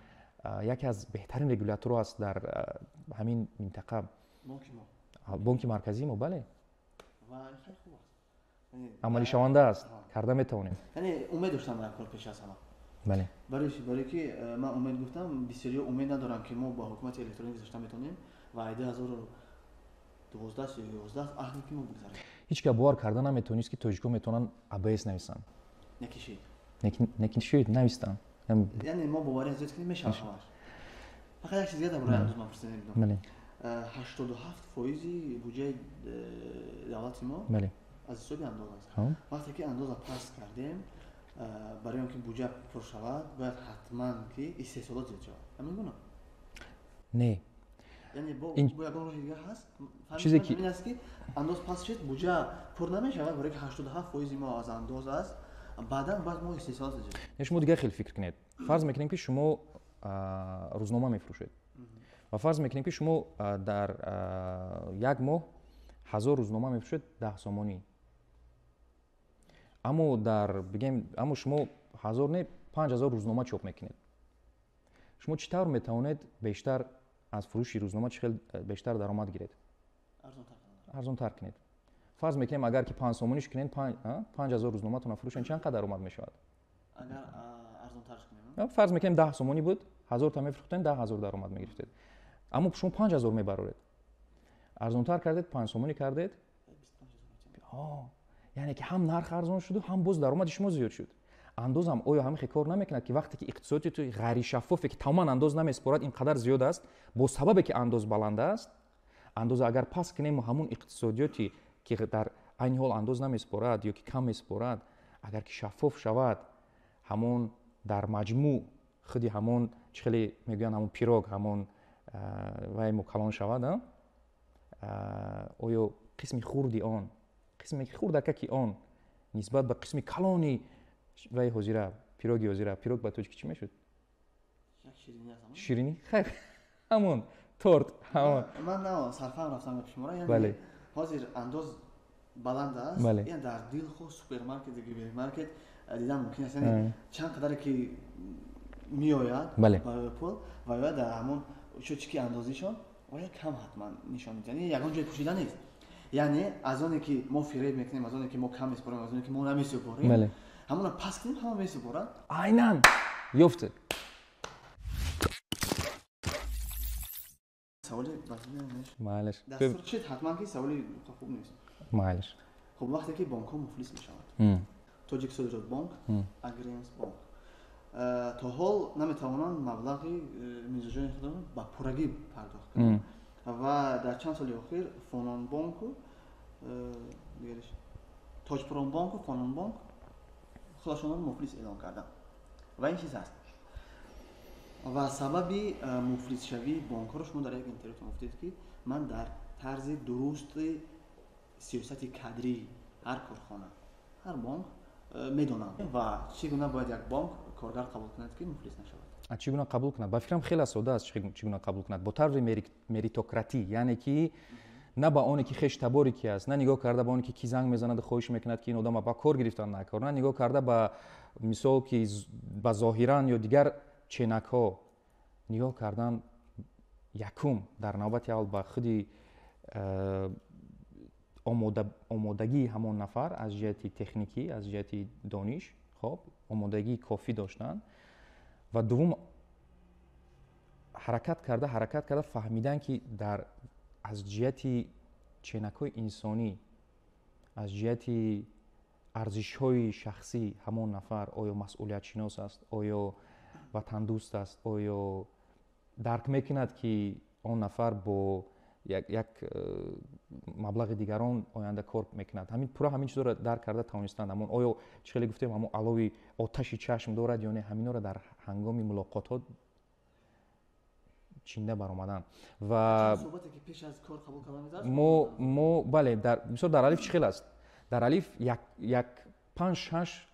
яке аз беҳтарин регуляторҳо аст дар ҳамин минтақа. Бонки Марказии мо, бале, амалишаванда аст, карда метавонем. Яъне умед доштам дар кор пеш аз ҳама. Бале. Барои ки ман умед гуфтам, бисёриҳо умед надоранд, ки мо ба ҳукумати электронӣ гузашта метавонем ва 2012 ё 11 аҳде ки мо бигзарем. Ҳеҷ кас бовар карда наметавонист, ки тоҷикҳо метавонанд АБС нависанд. Некишид. Некишид, навистанд. Яъне мо боварӣ зиёд ки мешавад ҳамаш. Фақат як чиз дигар дар бораи андоз ман пурсида намедонам. 87% буҷаи давлати мо аз ҳисоби андоз аст. Вақте ки андоза паст кардем, барои он ки буҷа пур шавад, бояд ҳатман ки истеҳсолот зиёд шавад. Ҳамин гуна? Не. Яъне бо ягон роҳи дигар ҳаст? Чизе ки ин аст, ки андоз паст шуд, буҷа пур намешавад, барои ки 87% мо аз андоз аст, баъдан бояд мо истеҳсолот зиёд. Не, шумо дигар хел фикр кунед. Фарз мекунем, ки шумо рӯзнома мефурӯшед ва фарз мекунем, ки шумо дар як моҳ 1000 рӯзнома мефурӯшед 10 сомонӣ. Аммо дар бигем, аммо шумо 1000 не, 5000 рӯзнома чоп мекунед. Шумо чӣ тавр метавонед бештар аз фурӯши рӯзнома чӣ хел бештар даромад гиред? Арзонтар кунед. Фарз мекунем, агар ки 5 сомониш кунед, 5000 рӯзноматонро фурӯшед, чанд қадар даромад мешавад? Агар арзонтарш кунем? Фарз мекунем 10 сомонӣ буд, 1000 та мефурӯхтед, 10 000 даромад мегирифтед. Аммо шумо 5000 мебароред. Арзонтар кардед, 5 сомонӣ кардед. Яъне ки ҳам нарх арзон шуду, ҳам боз даромади шумо зиёд шуд. Андозам оё ҳамин хел кор намекунад, ки вақте ки иқтисодиёти ғайришаффофе, ки тамоман андоз намесупорад, ин қадар зиёд аст, бо сабабе ки андоз баланд аст, андоза агар паст кунему, ҳамун иқтисодиёте ки дар айни ҳол андоз намесупорад ё ки кам месупорад, агар ки шаффоф шавад, ҳамон дар маҷмӯъ худи ҳамон, чӣ хеле мегӯянд, ҳамон пирог, ҳамон вай калон шавад, оё қисми хурди он, қисме хурдакаки он нисбат ба қисми калони вай ҳозира, пироги ҳозира, пирог ба тоҷикӣ чӣ мешуд? Ширинӣ? Хайр, ҳамон торт, ҳамон. Ман на сарфаҳм рафтам гапи шуморо. Яъне ҳозир андоз баланд аст, яъне дар дилхоҳ супермаркет, гипермаркет дидан мумкин аст, яъне чанд қадаре ки меояд барои пул ва ё дар ҳамон счётчики андозишон оя кам ҳатман нишон медиҳад, яъне ягон ҷой пӯшида нест. Яъне аз оне ки мо фиреб мекунем, аз оне ки мо кам месупорем, аз оне ки мо намесупорем, ҳамона пас кунем, ҳама месупорад. Айнан ёфтед. Саволи Майлаш. Дастур чид, ҳатман ки саволи хуб нест. Майлаш. Хуб, вақте ки бонкҳо муфлис мешаванд, Тоҷиксодиротбонк, Агринбонк то ҳол наметавонанд маблағи мизоҷони худро ба пуррагӣ пардохт кунанд ва дар чанд соли охир Фононбонку, дигариш Тоҷпромбонку, Фононбонк худашонро муфлис эълон карданд ва ин чиз аст. Ва сабаби муфлисшавии бонкҳоро шумо дар як интервютон гуфтед, ки ман дар тарзи дурусти сиёсати кадрии ҳар корхона, ҳар бонк медонам ва чӣ гуна бояд як бонк коргар қабул кунад, ки муфлис нашавад? Чӣ гуна қабул кунад? Ба фикрам, хеле сода аст чӣ гуна қабул кунад: бо тарзи меритократӣ, яъне ки на ба оне ки хеш таборе ки аст, на нигоҳ карда ба оне ки ки занг мезанаду хоҳиш мекунад, ки ин одама ба кор гирифтан накор, на нигоҳ карда ба мисол ки ба зоҳиран ё дигар ченакҳо. Нигоҳ кардан якум, дар навбати аввал, ба худи омодагии ҳамон нафар аз ҷиҳати техникӣ, аз ҷиҳати дониш, хоб, омодагии кофӣ доштан ва дуввум, ҳаракат карда фаҳмидан, ки дар аз ҷиҳати ченакҳои инсонӣ, аз ҷиҳати арзишҳои шахсӣ ҳамон нафар оё масъулиятшинос аст, оё ватандӯст аст, оё дарк мекунад, ки он нафар бо як маблағи дигарон оянда кор мекунад. Ҳамин пурра ҳамин чизоро дарк карда тавонистанд. Ҳамон оё, чӣ хеле гуфтем, ҳамон алови оташи чашм дорад ё не, ҳаминҳоро дар ҳангоми мулоқотҳо. Чинда баромадан. Ва мо бале, мисол, дар Алиф чӣ хел аст? Дар Алиф як панҷ, шаш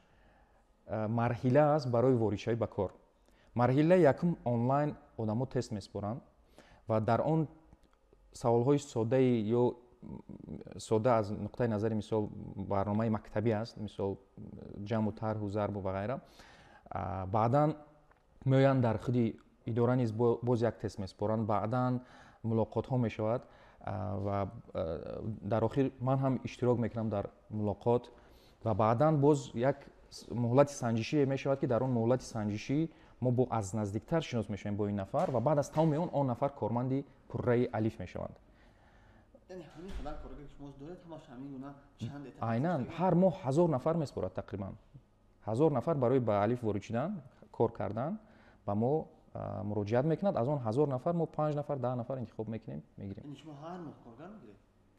марҳила аст барои воридшавӣ ба кор. Марҳилаи якум: онлайн одамо тест месупоранд ва дар он саволҳои содаи ё сода аз нуқтаи назари, мисол, барномаи мактабӣ аст, мисол, ҷамъу тарҳу зарбу ва ғайра. Баъдан меоянд, дар худи идора низ боз як тест месупоранд, баъдан мулоқотҳо мешавад ва дар охир ман ҳам иштирок мекунам дар мулоқот. Ва баъдан боз як муҳлати санҷишие мешавад, ки дар он муҳлати санҷишӣ мо бо аз наздиктар шинос мешавем бо ин нафар ва баъд аз тамоми он, он нафар корманди пурраи Алиф мешаванд. Айнан ҳар моҳ 1000 нафар месупорад, тақрибан 1000 нафар барои ба Алиф ворид шудан, кор кардан ба мо муроҷиат мекунад. Аз он 1000 нафар мо панҷ нафар, 10 нафар интихоб мекунем, мегирем.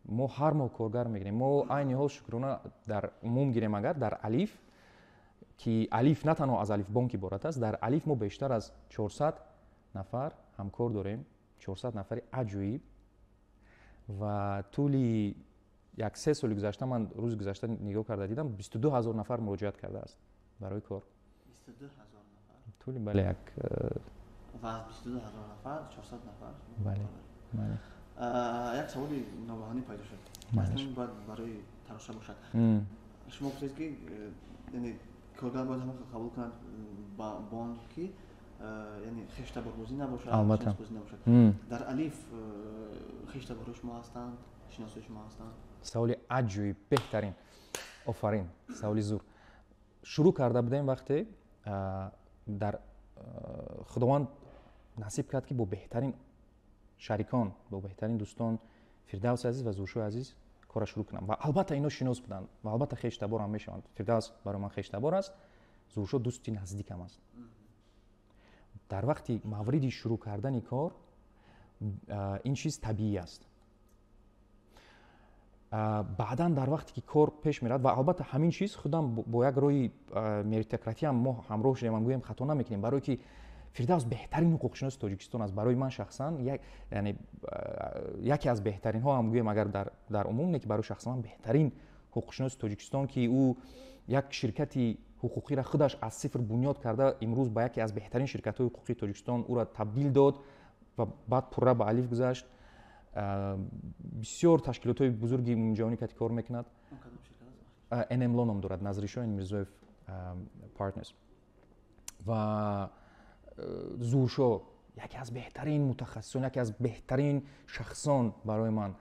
Мо ҳар моҳ коргар мегирем. Мо айни ҳол, шукрона, дар умум гирем агар, дар Алиф, ки Алиф на танҳо аз Алиф Бонк иборат аст, дар Алиф мо бештар аз 400 нафар ҳамкор дорем, 400 нафари аҷоиб. Ва тӯли як 3 соли гузашта, ман рӯзи гузашта нигоҳ карда дидам, 22 000 нафар муроҷиат кардааст барои кор. Тӯли, бале, як Ва аз 22 000 нафар 400 нафар? Бале. Як саволи ногаҳонӣ пайдо шуд, бояд барои тароша бошад. Шумо гуфтед, ки яъне коргар бояд ҳамон қабул кунад ба бонк, ки яъне хештаборбозӣ набошад. Албатта. Набошад. Дар Алиф хештаборҳои шумо ҳастанд, шиносои шумо ҳастанд? Саволи аҷоиб, беҳтарин, офарин, саволи зур. Шурӯъ карда будем вақте дар Худованд насиб кард, ки бо беҳтарин шарикон, бо беҳтарин дӯстон, Фирдавси азиз ва Зуршои азиз, кора шурӯъ кунам. Ва албатта ино шинос буданд ва албатта хештаборам мешаванд. Фирдавс барои ман хештабор аст, Зуршо дӯсти наздикам аст. Дар вақти мавриди шурӯъ кардани кор ин чиз табиӣ аст. Баъдан, дар вақте ки кор пеш меравад, ва албатта ҳамин чиз худам бо як роҳи меритократиям мо ҳамроҳ шудем, гӯем, хато намекунем, барое ки Фирдавс беҳтарин ҳуқуқшиноси Тоҷикистон аст. Барои ман шахсан, яъне яке аз беҳтаринҳо ҳам гӯем агар дар умум, не ки барои шахсан ман беҳтарин ҳуқуқшиноси Тоҷикистон, ки ӯ як ширкати ҳуқуқиро худаш аз сифр бунёд карда, имрӯз ба яке аз беҳтарин ширкатҳои ҳуқуқии Тоҷикистон ӯро табдил дод ва баъд пурра ба Алиф гузашт. Бисёр ташкилотҳои бузурги умумиҷаҳонӣ кати кор мекунад. NM Law ном дорад, Назришо Мирзоев Partners. Ва Зуршо яке аз беҳтарин мутахассисон, яке аз беҳтарин шахсон барои ман.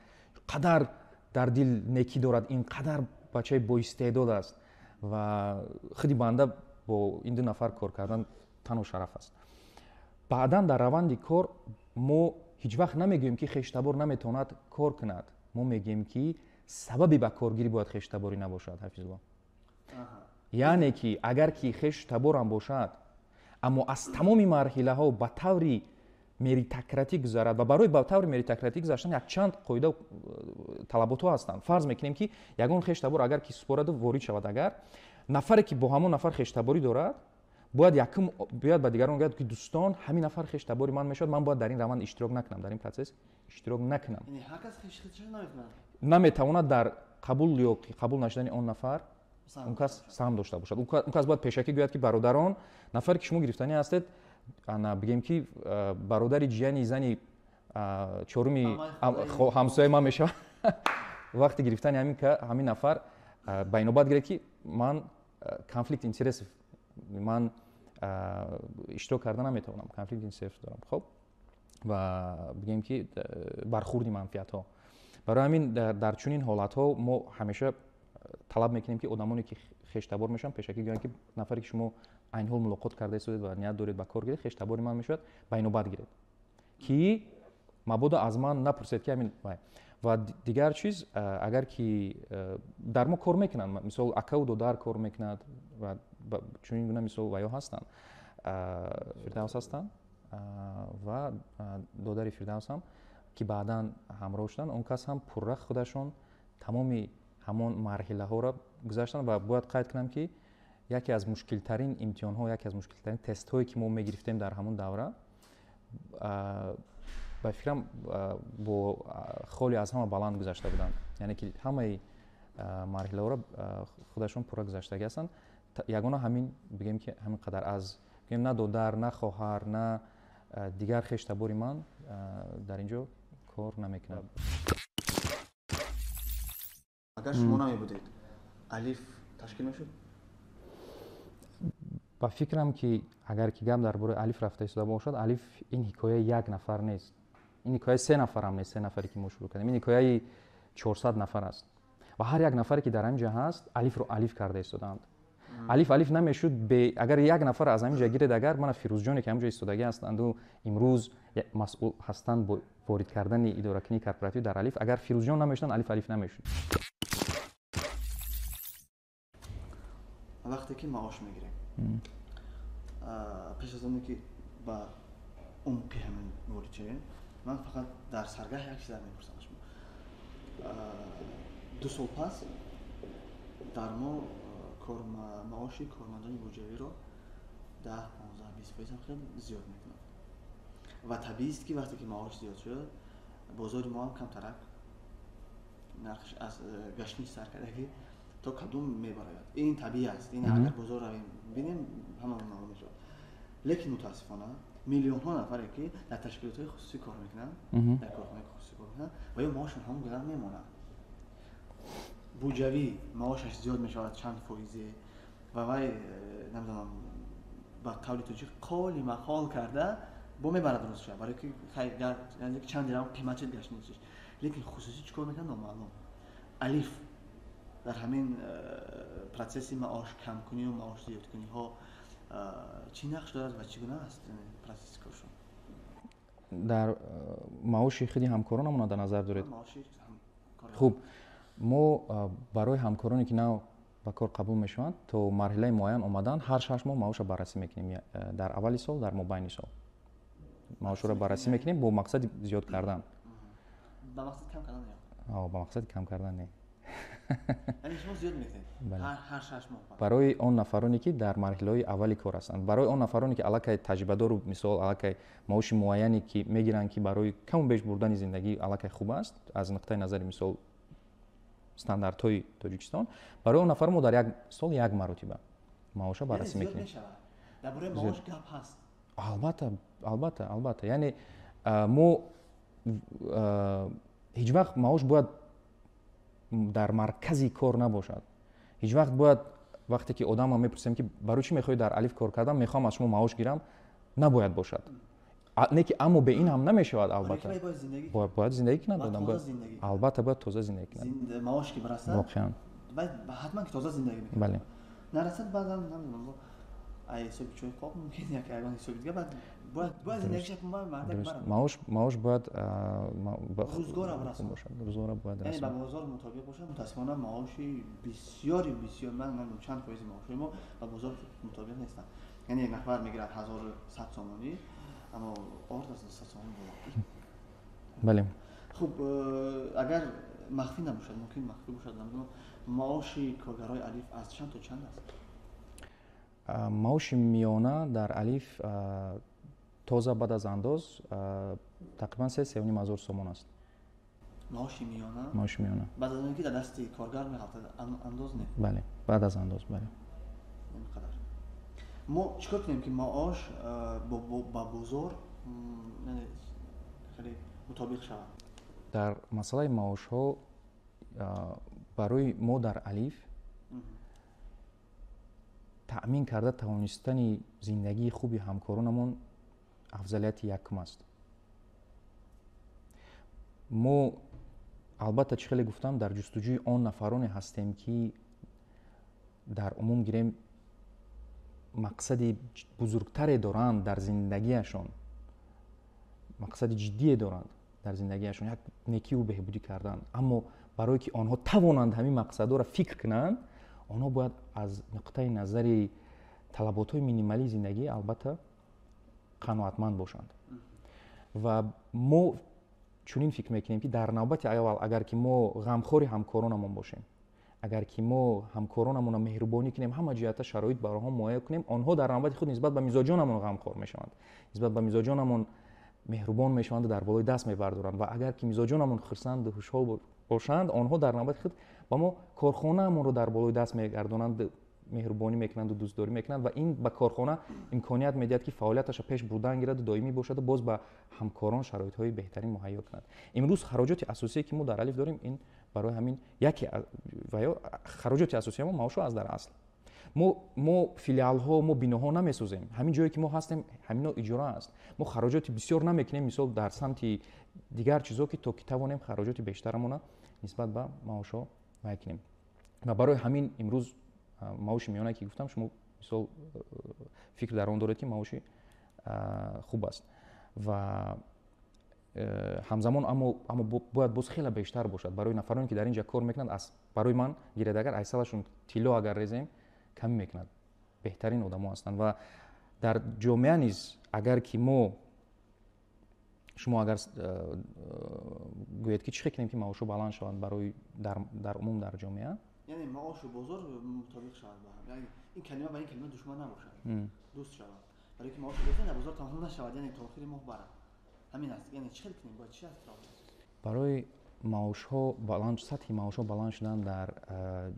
Қадар дар дил некӣ дорад, ин қадар бачаи боистеъдод аст ва худи банда бо ин ду нафар кор кардан танҳо шараф аст. Баъдан дар раванди кор мо ҳеҷ вақт намегӯем, ки хештабор наметавонад кор кунад. Мо мегӯем, ки сабаби ба коргирӣ бояд хештаборӣ набошад, Ҳафизулло. Яъне ки агар ки хештаборам бошад, аммо аз тамоми марҳилаҳо ба таври меритократӣ гузарад. Ва барои ба таври меритократӣ гузаштан якчанд қоида, талаботҳо ҳастанд. Фарз мекунем, ки ягон хештабор агар ки супораду ворид шавад, агар нафаре ки бо ҳамон нафар хештаборӣ дорад, бояд якум бояд ба дигарон гӯяд, ки дӯстон, ҳамин нафар хештабори ман мешавад, ман бояд дар ин раванд иштирок накунам, дар ин процесс иштирок накунам. Наметавонад дар қабул ё қабул нашудани он нафар он кас саҳм дошта бошад. Он кас бояд пешакӣ гӯяд, ки бародарон, нафаре ки шумо гирифтанӣ ҳастед, ана бигем, ки бародари ҷияни зани чоруми ҳамсояи ман мешавад, вақти гирифтани ҳамин нафар ба инобат гиред, ки ман конфликт интересов, ман иштирок карда наметавонам, конфликт интересов дорам. Хоб, ва бигем, ки бархурди манфиатҳо. Барои ҳамин дар чунин ҳолатҳо мо ҳамеша талаб мекунем, ки одамоне ки хештабор мешаванд, пешакӣ гӯянд, ки нафаре ки шумо айни ҳол мулоқот карда истодед ва ният доред ба кор гиред, хештабори ман мешавад, ба инобат гиред, ки мабодо аз ман напурсед, ки ҳамин. Ва дигар чиз, агар ки дар мо кор мекунанд, мисол, акаву додар кор мекунад ва чунин гуна, мисол, ваё ҳастанд, Фирдавс ҳастанд ва додари Фирдавс ҳам, ки баъдан ҳамроҳ шуданд, он кас ҳам пурра худашон тамоми ҳамон марҳилаҳоро гузаштанд. Ва бояд қайд кунам, ки яке аз мушкилтарин имтиҳонҳо, яке аз мушкилтарин тестҳое, ки мо мегирифтем дар ҳамон давра. Ба фикрам, бо холи аз ҳама баланд гузашта буданд, яъне ки ҳамаи марҳилаҳоро худашон пурра гузаштагӣ ҳастанд. Ягона ҳамин бигем, ки ҳамин қадар аз бигем, на додар, на хоҳар, на дигар хештабори ман дар ин ҷо кор намекунад. Агар шумо намебудед, Алиф ташкил мешуд? Ба фикрам, ки агар ки гап дар бораи Алиф рафта истода бошад, Алиф ин ҳикояи як нафар нест, ин ҳикояи се нафарам нест, се нафаре ки мо шурӯъ кардем, ин ҳикояи 400 нафар аст ва ҳар як нафаре ки дар ҳамин ҷо ҳаст, Алифро Алиф карда истодаанд. Алиф Алиф намешуд агар як нафар аз ҳамин ҷо гиред. Агар мана Фирӯзҷоне, ки ҳамин ҷо истодагӣ ҳастанду имрӯз масъул ҳастанд бо ворид кардани идоракунии корпоративӣ дар Алиф, агар Фирӯзҷон намешуданд, Алиф Алиф намешуд. Вақте ки маош мегирем, пеш аз оне ки ба умқи ҳамин ворид шавем, ман фақат дар саргаҳ як чиза мепурсам аз шумо. 2 сол пас дар мо маоши кормандони буҷавиро 10, 15, 20% ҳам хеле зиёд мекунанд ва табиист, ки вақте ки маош зиёд шуд, бозори мо ҳам камтарак нархш аз гашниш сар кардагӣ то кадом мебарояд. Ин табиӣ аст, ин агар бозор равем, бинем, ҳамаон маълум мешавад. Лекин мутаассифона миллионҳо нафаре, ки дар ташкилотҳои хусусӣ кор мекунанд, дар корхонаи хусусӣ кор мекунанд ва ё маошшон ҳамон гуна мемонад. Буҷавӣ маошаш зиёд мешавад чанд фоизе ва вай, намедонам, ба қавли тоҷик қоли мақол карда бо мебарад рӯзша, барои ки чанд дирам қимат шуд гаштнишиш. Лекин хусусӣ чӣ кор мекунад, номаълум. Алиф дар ҳамин процесси маош камкунию маош зиёдкуниҳо чӣ нақш дорад ва чӣ гуна аст процесси коршон? Дар маоши худи ҳамкоронамона дар назар доред? Хуб, мо барои ҳамкороне, ки нав ба кор қабул мешаванд, то марҳилаи муайян омадан, ҳар 6 моҳ маоша баррасӣ мекунем. Дар аввали сол, дар мобайни сол маошҳоро баррасӣ мекунем бо мақсади зиёд кардан. Ба мақсади кам кардан? Ба мақсади кам кардан не. Яъне шумо зиёд мекунед ҳар 6 моҳ? Барои он нафароне, ки дар марҳилаҳои аввали кор ҳастанд. Барои он нафароне, ки аллакай таҷрибадору, мисол, аллакай маоши муайяне ки мегиранд, ки барои каму беш бурдани зиндагӣ аллакай хуб аст аз нуқтаи назари, мисол, стандартҳои Тоҷикистон, барои он нафар мо дар як сол як маротиба маоша баррасӣ мекунем. Дар бораи маош гап ҳаст? Албатта, албатта, албатта. Яъне мо ҳеҷ вақт маош бояд дар маркази кор набошад. Ҳеҷ вақт бояд вақте ки одамро мепурсем, ки барои чӣ мехоҳӣ дар Алиф кор кардан, мехоҳам аз шумо маош гирам, набояд бошад. Не ки, аммо бе ин ҳам намешавад, албатта. Бояд зиндагӣ кунад одам, албатта, бояд тоза зиндагӣ кунад. Маош ки бирасад, воқеан ҳатман ки тоза зиндагӣ мекунад. Бале. Нарасад, баъзан, намедонам, ай ҳисоби чой қоқ мумкин, як ягон ҳисоби дига, баъд бояд зиндагиша мардак барад. Маош бояд рӯзгора бирасад. Рӯзгора бояд. Яъне ба бозор мутобиқ бошад. Мутаассифона маоши бисёри бисёр, ман намедонам чанд фоизи маошҳои мо ба бозор мутобиқ нестанд. Яъне як нафар мегирад 1100 сомонӣ, аммо орд аз 100 сомонӣ боло. Бале. Хуб, агар махфӣ набошад, мумкин махфӣ бошад, намедонам, маоши коргарои Алиф аз чанд то чанд аст? Маоши миёна дар Алиф тоза баъд аз андоз тақрибан 3-3,5 ҳазор сомон аст. Маоши миёна? Маоши миёна. Баъд аз он ки дар дасти коргар меғалтад, андоз не? Бале, баъд аз андоз, бале. Қадар мо чӣ кор кунем, ки маош ба бозор хеле мутобиқ шавад? Дар масъалаи маошҳо барои мо дар Алиф таъмин карда тавонистани зиндагии хуби ҳамкоронамон афзалияти якум аст. Мо албатта, чӣ хеле гуфтам, дар ҷустуҷӯи он нафароне ҳастем, ки дар умум гирем, мақсади бузургтаре доранд дар зиндагиашон, мақсади ҷиддие доранд дар зиндагиашон, як некиву беҳбудӣ кардан. Аммо барое ки онҳо тавонанд ҳамин мақсадҳоро фикр кунанд, онҳо бояд аз нуқтаи назари талаботҳои минималии зиндагӣ албатта қаноатманд бошанд. Ва мо чунин фикр мекунем, ки дар навбати аввал, агар ки мо ғамхори ҳамкоронамон бошем, агар ки мо ҳамкоронамонро меҳрубонӣ кунем, ҳама ҷиҳата шароит барои онҳо муҳайё кунем, онҳо дар навбати худ нисбат ба мизоҷонамон ғамхор мешаванд, нисбат ба мизоҷонамон. меҳрубон мешаванду дар болои даст мебардоранд. Ва агар ки мизоҷонамон хурсанду хушҳол бошанд, онҳо дар навбати худ ба мо корхонаамонро дар болои даст мегардонанд, меҳрубонӣ мекунанду дӯстдорӣ мекунанд ва ин ба корхона имконият медиҳад, ки фаъолияташро пеш бурдан гираду доимӣ бошаду боз ба ҳамкорон шароитҳои беҳтарин муҳайё кунад. Имрӯз хароҷоти асосие, ки мо дар Алиф дорем, ин барои ҳамин яке ва ё хароҷоти асосии мо маошҳо аст. Дар асл мо филиалҳо, мо биноҳо намесозем. Ҳамин ҷое, ки мо ҳастем, ҳамино иҷора аст. Мо хароҷоти бисёр намекунем, мисол, дар самти дигар чизҳо, ки то ки тавонем хароҷоти бештарамона нисбат ба маошҳо вай кунем. Ва барои ҳамин имрӯз маоши миёна, ки гуфтам, шумо, мисол, фикр дар он доред, ки маоши хуб аст ва ҳамзамон, аммо бояд боз хеле бештар бошад барои нафароне, ки дар ин ҷа кор мекунанд. Аз барои ман гиред, агар айсалашон тилло агар резем, камӣ мекунад. Беҳтарин одамо ҳастанд. Ва дар ҷомеа низ, агар ки мо шумо агар гӯед, ки чӣ хел кунем, ки маошҳо баланд шаванд барои дар умум дар ҷомеа, Яъне маошу бозор мутобиқ шавад ба ҳам, яъне ин калима ба ин калима душман набошад, дӯст шавад, барои ки маошу бозор дар бозор тамом нашавад, яъне то охири моҳ барад. Ҳамин аст. Яъне чӣ хел кунем, бояд чӣ аст? Барои маошҳо баланд, сатҳи маошҳо баланд шудан дар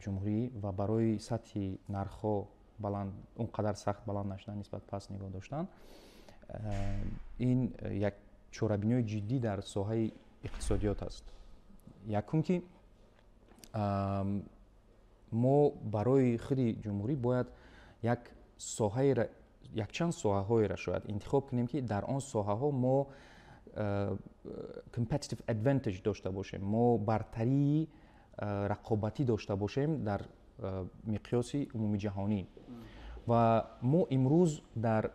ҷумҳурӣ ва барои сатҳи нархҳо баланд, он қадар сахт баланд нашудан, нисбат паст нигоҳ доштан, ин як чорабиниҳои ҷиддӣ дар соҳаи иқтисодиёт аст. Якум, ки мо барои худи ҷумҳурӣ бояд як соҳаеро, якчанд соҳаҳоеро шояд интихоб кунем, ки дар он соҳаҳо мо competitive advantage дошта бошем, мо бартарии рақобатӣ дошта бошем дар миқёси умумиҷаҳонӣ. Ва мо имрӯз дар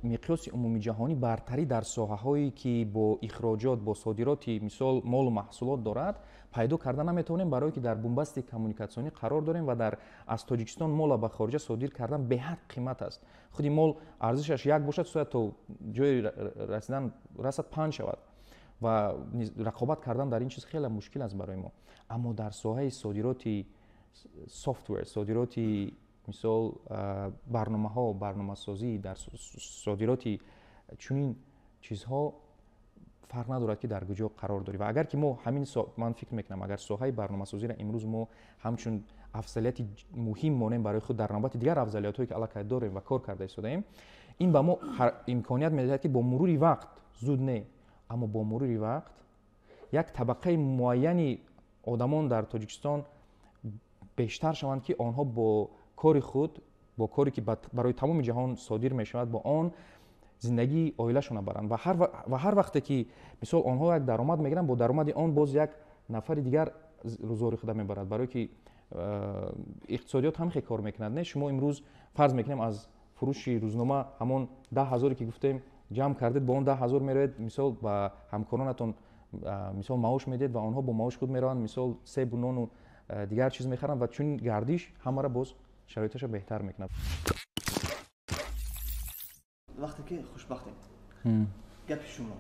миқёси умумиҷаҳонӣ бартарӣ дар соҳаҳое, ки бо ихроҷот, бо содироти, мисол, молу маҳсулот дорад, пайдо карда наметавонем, барое ки дар бунбасти коммуникатсионӣ қарор дорем ва дар аз Тоҷикистон мола ба хориҷа содир кардан беҳад қимат аст. Худи мол арзишаш як бошад, шояд то ҷои расидан расад, панҷ шавад ва рақобат кардан дар ин чиз хеле мушкил аст барои мо. Аммо дар соҳаи содироти software, содироти, мисол, барномаҳо, барномасозӣ, дар содироти чунин чизҳо фарқ надорад, ки дар куҷо қарор дорӣ. Ва агар ки мо ҳамин, ман фикр мекунам, агар соҳаи барномасозиро имрӯз мо ҳамчун афзалияти муҳим монем барои худ дар навбати дигар афзалиятҳое, ки аллакай дорем ва кор карда истодаем, ин ба мо имконият медиҳад, ки бо мурури вақт, зуд не, аммо бо мурури вақт, як табақаи муайяни одамон дар Тоҷикистон бештар шаванд, ки онҳо бо кори худ, бо коре, ки барои тамоми ҷаҳон содир мешавад, бо он зиндагии оилашонро баранд. Ва ҳар вақте ки, мисол, онҳо як даромад мегиранд, бо даромади он боз як нафари дигар рӯзгори худа мебарад, барое ки иқтисодиёт ҳам хел кор мекунад. Не, шумо имрӯз, фарз мекунем, аз фурӯши рӯзнома ҳамон 10 000-е, ки гуфтем, ҷамъ кардед, бо он 10 000 меравед, мисол, ба ҳамкоронатон, мисол, маош медиҳед ва онҳо бо маоши худ мераванд, мисол, себу нону дигар чиз мехаранд ва чунин гардиш ҳамаро боз шароиташро беҳтар мекунад. Вақте ки хушбахтем, гапи шумо.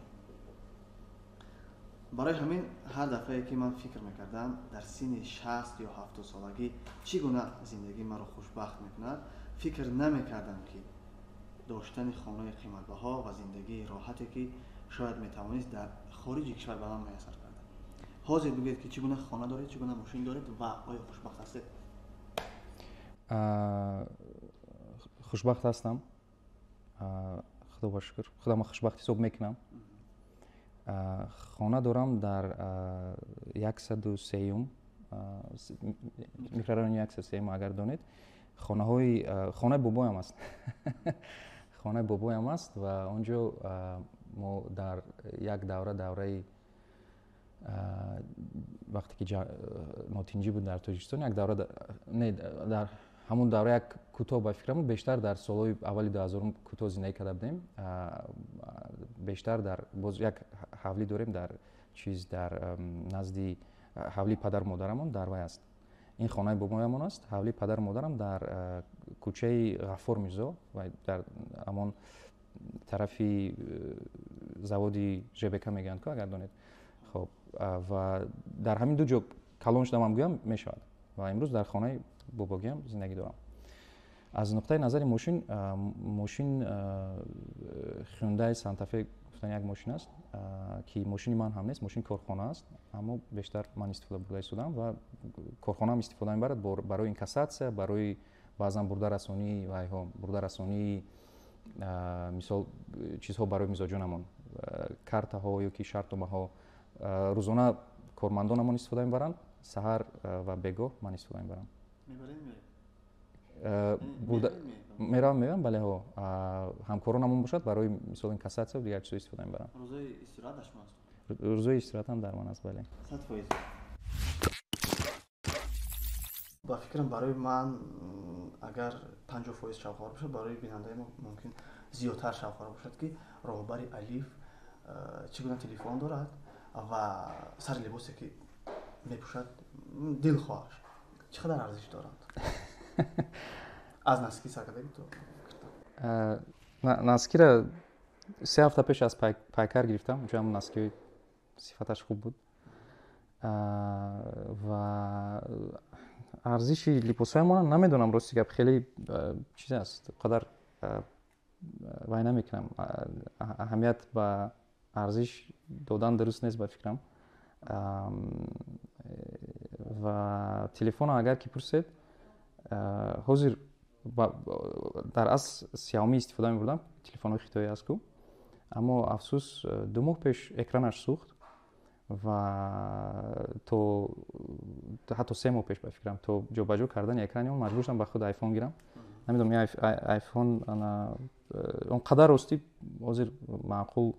Барои ҳамин ҳар дафъае, ки ман фикр мекардам, дар синни 60 ё 70 солагӣ чӣ гуна зиндагӣ маро хушбахт мекунад, фикр намекардам, ки доштани хонаи қиматбаҳо ва зиндагии роҳате, ки шояд метавонист дар хориҷи кишвар ба ман муяссар карда. Ҳозир бигӯед, ки чӣ гуна хона доред, чӣ гуна мошин доред ва оё хушбахт ҳастед? Хушбахт ҳастам, худо ба шукр, худама хушбахт ҳисоб мекунам. Хона дорам дар 103-юм микрорайони 103-юм, агар донед. Хонаҳои, хонаи бобоям аст, хонаи бобоям аст ва он ҷо мо дар як давра, давраи вақте ки нотинҷӣ буд дар Тоҷикистон, як давра, не, дар ҳамон давра як кӯтоҳ, ба фикрам, бештар дар солҳои аввали 2000-ум кӯтоҳ зиндагӣ карда будем. Бештар дар боз як ҳавлӣ дорем дар чиз, дар назди ҳавлии падару модарамон дар вай аст. Ин хонаи бобоямон аст. Ҳавлии падару модарам дар кӯчаи Ғаффор Мирзо ва дар ҳамон тарафи заводи ЖБК мегӯянд ку, агар донед. Хоб, ва дар ҳамин ду ҷо калон шудам ҳам гӯям мешавад ва имрӯз дар хонаи бобогиам зиндагӣ дорам. Аз нуқтаи назари мошин, мошин Hyundai Santa Fe гуфтан як мошин аст, ки мошини ман ҳам нест, мошини корхона аст, аммо бештар ман истифода бурда истодам ва корхонаам истифода мебарад барои инкассатсия, барои баъзан бурдарасонии вайҳо, бурдарасонии мисол чизҳо барои мизоҷонамон, картаҳо ё ки шартномаҳо. Рӯзона кормандонамон истифода мебаранд, саҳар ва бегоҳ ман истифода мебарам. Меравам, меоям, бале, ҳо. Ҳамкоронамон бошад, барои мисол инкассатсия ва дигар чизҳо истифода мебарам. Рӯзои истироҳат дар шумо аст? Рӯзои истироҳатам дар ман аст, бале. 100%. Ба фикрам, барои ман агар 50% шавқовар бошад, барои бинандаи мо мумкин зиёдтар шавқовар бошад, ки роҳбари Алиф чӣ гуна телефон дорад ва сари либосе ки мепӯшад дилхоҳаш чӣ қадар арзиш доранд? Аз наски сар карда то Наскира 3 ҳафта пеш аз Пайкар гирифтам, онҷо ҳам наски сифаташ хуб буд. Ва арзиши либосҳоямонам намедонам, рости гап, хеле чиз аст, қадар вай намекунам, аҳамият ба арзиш додан дуруст нест ба фикрам. Ва телефона агар ки пурсед, ҳозир дар асл Xiaomi истифода мебурдам, телефонҳои хитоӣ аст ку, аммо афсӯс 2 моҳ пеш экранаш сӯхт ва то ҳатто 3 моҳ пеш ба фикрам то ҷобаҷо кардани экрани он маҷбур шудам ба худ айфон гирам. Намедонам, ин айфон он қадар ростӣ ҳозир маъқул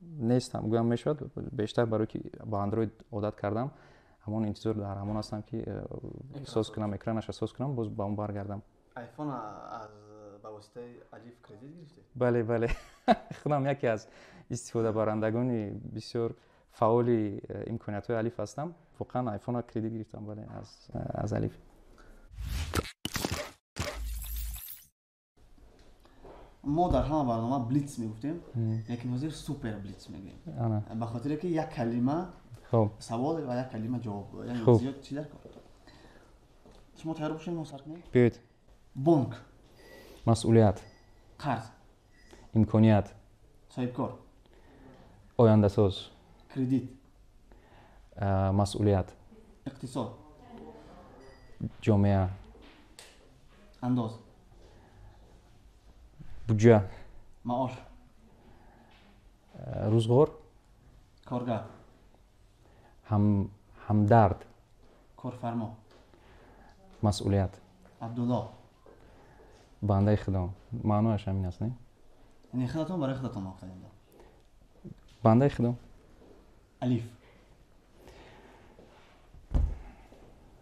нестам гӯям мешавад, бештар барои ки ба Android одат кардам, ҳамон интизор дар ҳамон ҳастам ки соз кунам, экранаша соз кунам, боз ба он баргардам. Айфон аз ба воситаи Алиф кредит гирифтед? Бале, бале. Худам яке аз истифодабарандагони бисёр фаъоли имкониятҳои Алиф ҳастам. Воқеан айфонро кредит гирифтам, бале, аз Алиф. Мо дар ҳама барнома блиц мегуфтем, лекин ҳозир супер блиц мегӯем. Ба хотире ки як калима савол ва як калима ҷавоб, яъне зиёд чӣ дар кор. Шумо тайёр бошед, мо сар кунем? Биёед. Бонк. Масъулият. Қарз. Имконият. Соҳибкор. Ояндасоз. Кредит. Масъулият. Иқтисод. Ҷомеа. Андоз. Буҷа. Маош. Рӯзғор. Коргар. Ҳамдард. Корфармо. Масъулият. Абдулло. Бандаи худо. Маънояш ҳамин аст, не? Яъне худатон барои худатон офаридед. Бандаи худо. Алиф.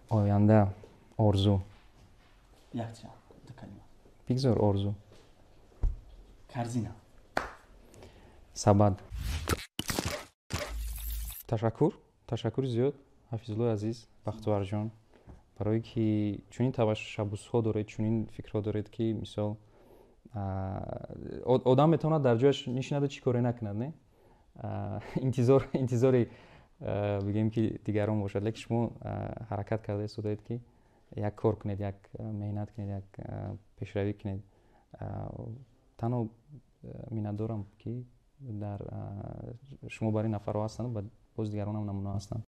Оянда, орзу. Якчанд, ду калима. Бигзор орзу. Корзина. Сабад. Ташаккур, ташаккури зиёд, Ҳафизуллои азиз, Бахтоварҷон, барое ки чунин ташаббусҳо доред, чунин фикрҳо доред, ки мисол одам метавонад дар ҷояш нишинаду чӣ коре накунад, не? Интизори бигӯем ки дигарон бошад, лекин шумо ҳаракат карда истодаед, ки як кор кунед, як меҳнат кунед, як пешравӣ кунед. Танҳо миннатдорам, ки дар шумо бар ин нафарҳо ҳастанд ва боз дигаронам намуна ҳастанд.